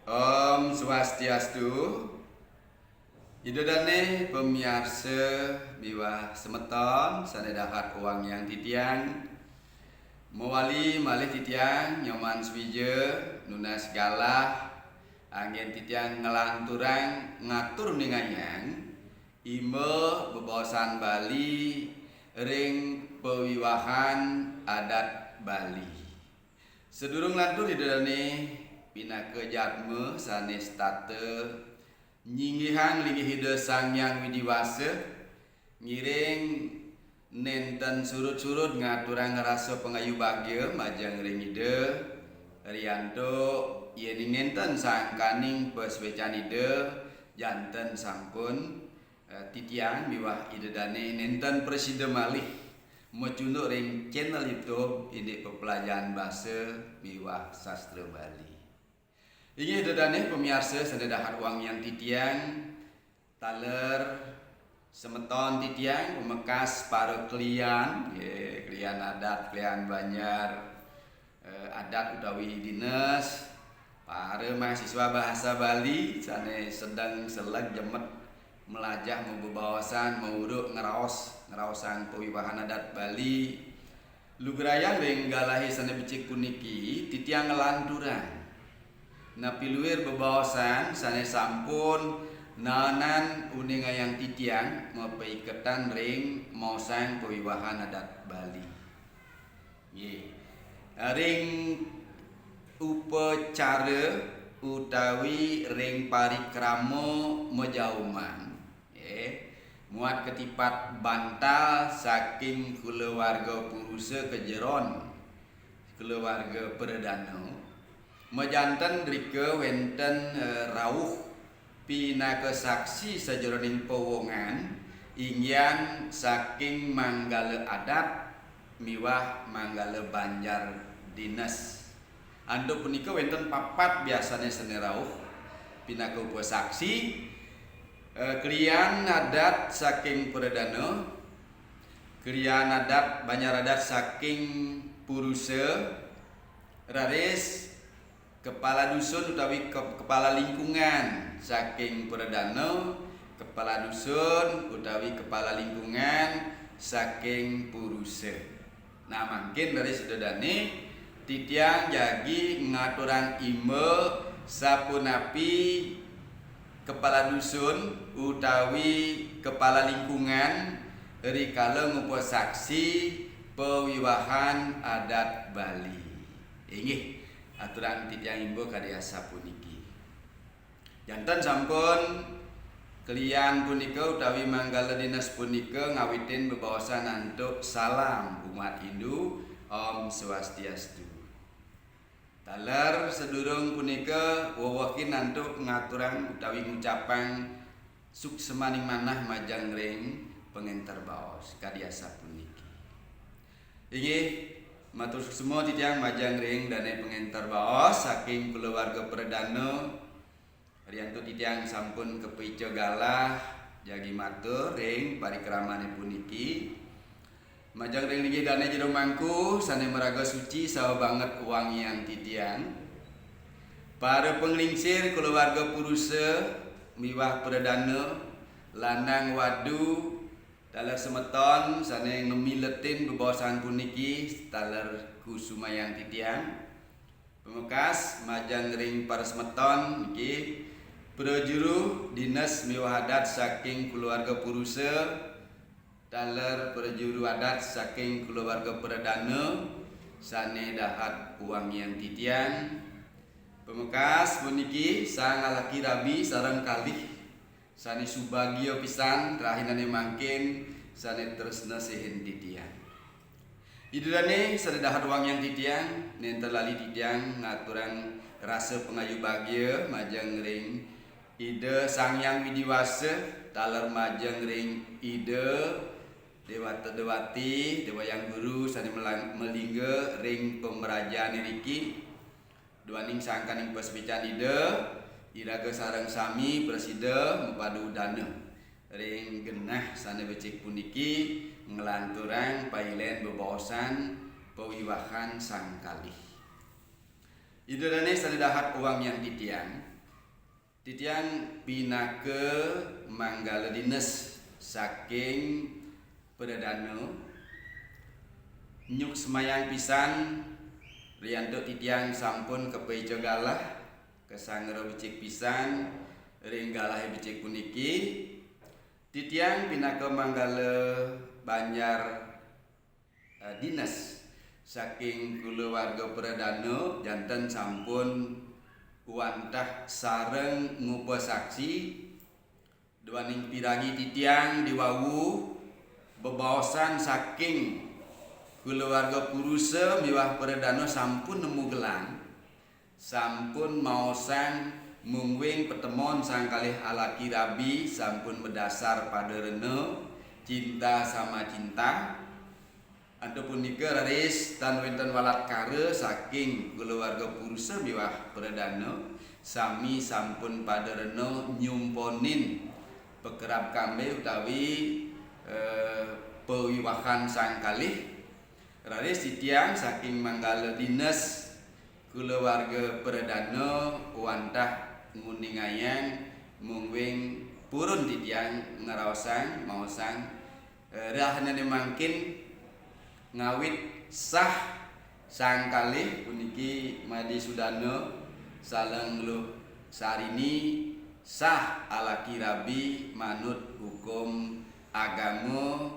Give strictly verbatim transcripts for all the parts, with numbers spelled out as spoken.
Om Swastiastu. Ida dané pamiarsa miwah semeton sané dahat wangiang titiang. Mawali malih titiang Nyoman Swija nunas galah anggén titiang nglanturang ngatur ningayang imba bebaosan Bali ring pawiwahan adat Bali. Sadurung lantur Ida dané pinaka jadma sané setata nyinggihang linggih Ida Sang Hyang Widi Wasa, ngiring nénten surud-surud ngaturang rasa pangayu bagia majeng ring Ida, riantuk yéning nénten sangkaning pasuécan Ida, janten sampun Eh, titiang miwah Ida dané nénten prasida malih macunduk ring channel YouTube indik pepelajahan basa miwah sastra Bali. Inggih Ida dané pamiarsa sané dahat wangiang titiang, taler semeton titiang pamekas para klian, nggih, klian adat, klian banjar, eh, adat utawi dinas, para mahasiswa bahasa Bali sané sedeng seleg jemet melajah mabebaosan, mauruk ngraos, ngraosang pawiwahan adat Bali. Lugrayang ring galahé sané becik puniki, titiang nglanturang napi luir bebaosan sané sampun naenan uningayang titiang mapaiketan ring maosang pawiwahan adat Bali. Nggih. Ring upacara utawi ring parikrama majauman, nggih, muat katipat bantal saking kulawarga purusa kajeron kulawarga pradana. Majanten drika wénten, eh, rauh pinaka saksi sajeroning pawongan, inggihan saking manggala adat miwah manggala banjar dinas. Antuk punika wénten papat biasané sané rauh pinaka upasaksi, eh, klian adat saking pradana, klian adat banjar adat saking purusa, raris kepala dusun utawi ke-, kepala lingkungan saking pradana, kepala dusun utawi kepala lingkungan saking purusa. Nah, mangkin raris Ida dané titiang jagi ngaturang imba sapunapi kepala dusun utawi kepala lingkungan rikala ngupasaksi pawiwahan adat Bali. Inggih, aturang titiang imba kadi asapuniki. Janten sampun klian punika utawi manggala dinas punika ngawitin bebaosan antuk salam umat Hindu, Om Swastiastu. Taler sadurung punika wewehin antuk ngaturang utawi ngucapang suksmaning manah majeng ring pangénter baos kadi asapuniki. Inggih, matur suksma titiang majeng ring dané pangénter baos saking kulawarga pradana. Riantuk titiang sampun kapaica galah jagi matur ring parikramané puniki. Majeng ring linggih dané jero mangku sané maraga suci saha banget wangiang titiang. Para panglingsir kulawarga purusa miwah pradana, lanang wadu, taler semeton sané ngamiletin bebaosan puniki, taler kusumayang titiang. Pamekas majeng ring para semeton niki, prajuru dinas miwah adat saking kulawarga purusa, taler prajuru adat saking kulawarga pradana sané dahat wangiang titiang. Pamekas puniki sang alaki rabi sareng kalih sané subagia pisan rahinané mangkin sané tresna sihin titiang. Ida dané sané dahat wangiang titiang, nénten lali titiang ngaturang rasa pangayu bagia majeng ring Ida Sang Hyang Widi Wasa, taler majeng ring Ida Déwata Déwati, Déwa Hyang Guru sané melang-, malingga ring pamrajan iriki. Duaning sangkaning pasuécan Ida, iraga sareng sami prasida mapadu dana ring genah sané becik puniki nglanturang pailén bebaosan pawiwahan sang kalih. Ida dané sané dahat wangiang titiang, Titiang pinaka manggala dinas saking Pradana, nyuksemayang pisan riantuk titiang sampun kapaica galah, kasangra becik pisan ring galahé becik puniki. Titiang pinaka manggala banjar, eh, dinas saking kulawarga Pradana, janten sampun wantah sareng ngupasaksi duaning piragi titiang diwawu bebaosan saking kulawarga Purusa miwah Pradana sampun nemu gelang, sampun maosang mungguing patemon sang kalih alaki rabi, sampun madasar pada rena, cinta sama cinta. Antuk punika raris tan wénten walatkara saking kulawarga Purusa miwah Pradana, sami sampun pada rena nyumponin pakerab kambé utawi, eh, pawiwahan sang kalih. Raris titiang saking manggala dinas kulawarga Pradana wantah nguningayang mungguing purun titiang ngraosang, maosang, eh, rahinané mangkin ngawit sah sang kalih puniki Madé Sudana sareng Luh Sarini sah alaki rabi manut hukum agama,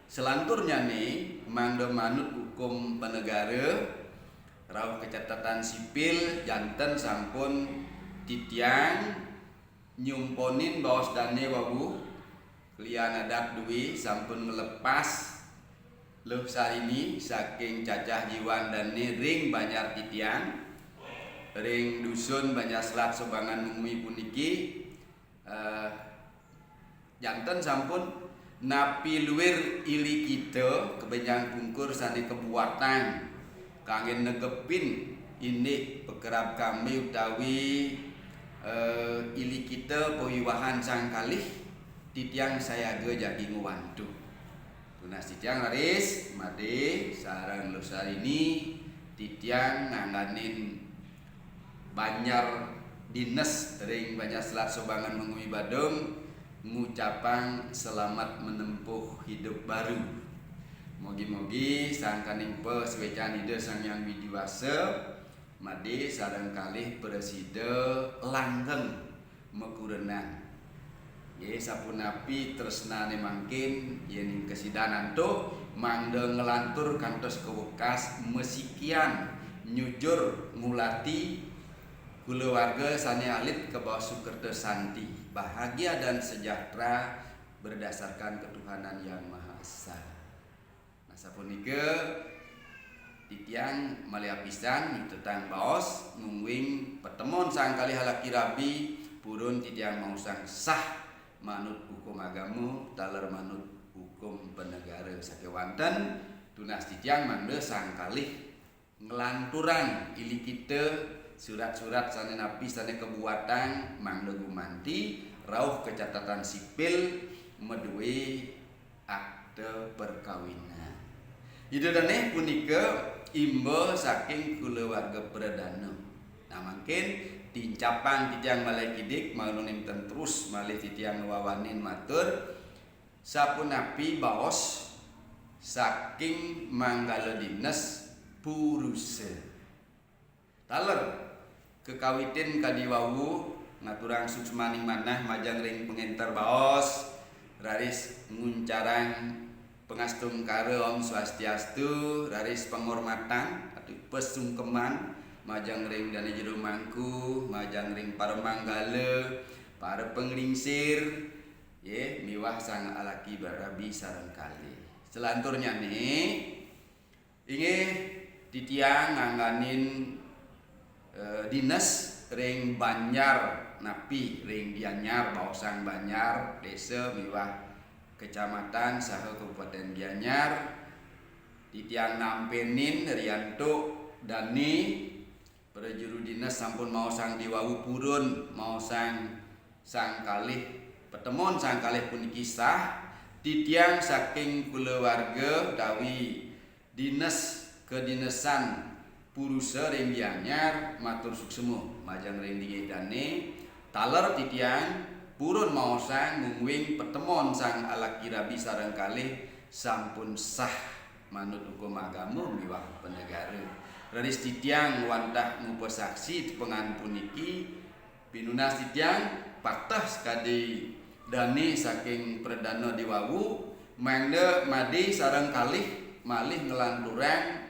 salanturnyané mangda manut hukum panegara, rauh kacatatan sipil, janten sampun titiang nyumponin baos dané wau, klian adat duwé sampun nglepas Luh Sarini saking cacah jiwan dané ring banjar titiang, ring dusun Banjar Selat Sobangan Mengwi puniki, eh, janten sampun napi luir ilikita kabenjang pungkur sané kabuatang kanggé negepin indik pakerab kambé utawi, eh, ilikita pawiwahan sang kalih, titiang sayaga jagi ngwantu. Tunas titiang raris Madé sareng Luh Sarini, titiang ngangganin banjar dinas ring Banjar Selat Sobangan Mengwi Badung ngucapang selamat menempuh hidup baru. Mogi-mogi sangkaning pasuécan Ida Sang Hyang Widi Wasa, Madé sareng kalih prasida langgeng makurenan. Nggih, sapunapi tresnané mangkin, yéning kasidan antuk, mangda nglantur kantos kawekas masikian nyujur ngulati kulawarga sané alit kabaos sukerta santi, bahagia dan sejahtera berdasarkan ketuhanan Yang Maha Esa. Nah, sapunika titiang malih apisan nyutetang baos mungguing patemon sang kalih alaki rabi purun titiang maosang sah manut hukum agama, taler manut hukum panegara sakéwanten, tunas titiang mangda sang kalih nglanturang ilikita surat-surat sané napi sané kabuatang mangda gumanti rauh kacatatan sipil madué akta perkawinan. Ida dané punika imba saking kulawarga Pradana. Nah, mangkin tincapang titiang malih kidik, mangda nénten terus malih titiang ngwawanin matur, sapunapi baos saking manggala dinas Purusa. Taler kakawitin kadi wau ngaturang suksmaning manah majeng ring pangénter baos, raris nguncarang pangastungkara Om Swastiastu, raris pangormatan, atau pasungkeman majeng ring dané jero mangku, majeng ring para manggala, para panglingsir, nggih, miwah sang alaki rabi sareng kalih. Selanturnyané, inggih titiang ngangganin, eh, dinas ring banjar napi ring Gianyar, baosang banjar, désa miwah kecamatan saha Kabupaten Gianyar. Titiang nampénin riantuk dané prajuru dinas sampun maosang diwawu purun, maosang sang kalih, patemon sang kalih puniki sah, titiang saking kulawarga utawi dinas kadinesan Purusa ring Gianyar matur suksma majeng ring linggih dané, Taler titiang purun maosang mungguing patemon sang alaki rabi sareng kalih sampun sah manut hukum agama miwah upanegara. Raris titiang wantah ngupasaksi tepengan puniki, pinunas titiang pateh sakadi dane saking pradana diwawu, mangda made sareng kalih malih nglanturang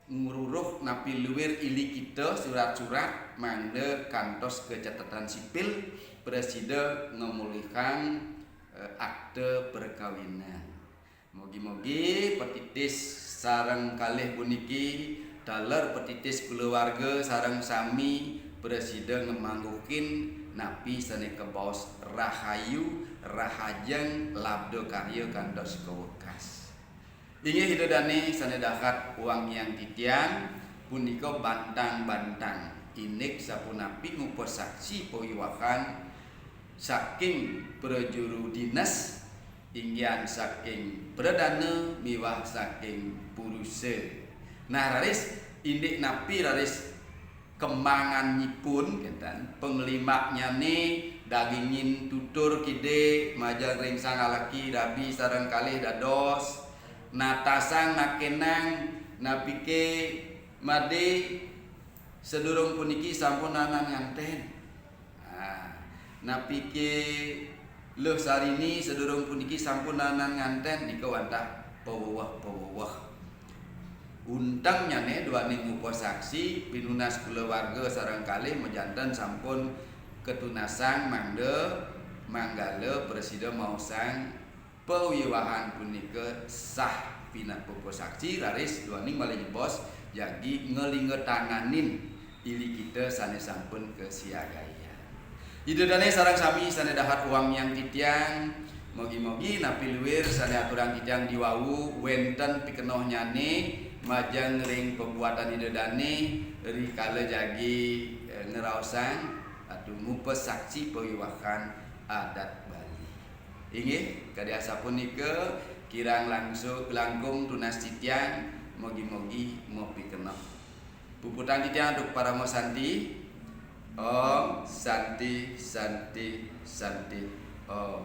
ngruruh napi luir ilikita surat-surat mangda kantos kacatetan sipil prasida ngamulihang, eh, akta perkawinan. Mugi-mugi patitis sareng kalih puniki, taler patitis kulawarga sareng sami prasida ngamangguhin napi sane kabaos rahayu, rahajeng, labda karya kantos kawekas. Inggih Ida dane sane dahat wangiang titiang, punika bantang-bantang indik sapunapi ngupasaksi pawiwahan saking prajuru dinas, inggihan saking pradana miwah saking purusa. Nah, raris indik napi raris kembangannyipun, kenten, panglimbaknyane dagingin tutur kide majeng ring sang alaki rabi sareng kalih dados natasang nakenang, napike made sadurung puniki sampun nanan nganten. Nah, napike Luh Sarini sadurung puniki sampun nanan nganten nika wantah paweweh-paweweh. Untengnyane duaning upasaksi pinunas kulawarga sareng kalih majanten sampun katunasang mangda manggala prasida maosang pawiwahan punika sah pinaka upasaksi, raris duaning malih nyebos jagi ngalingga tanganin ilikita sane sampun kasiagayang. Ida dane sareng sami sane dahat wangiang titiang, mugi-mugi napi luir sane aturang titiang diwawu wenten pikenohnyane majeng ring pabuatan Ida dane rikala jagi, eh, ngraosang atau ngupasaksi pawiwahan adat Bali. Inggih, kadi asapunika kirang langsu-, langkung tunas titiang, mugi-mugi mapikenoh. Puputang titiang antuk parama santi. Om Santi, Santi, Santi, Om.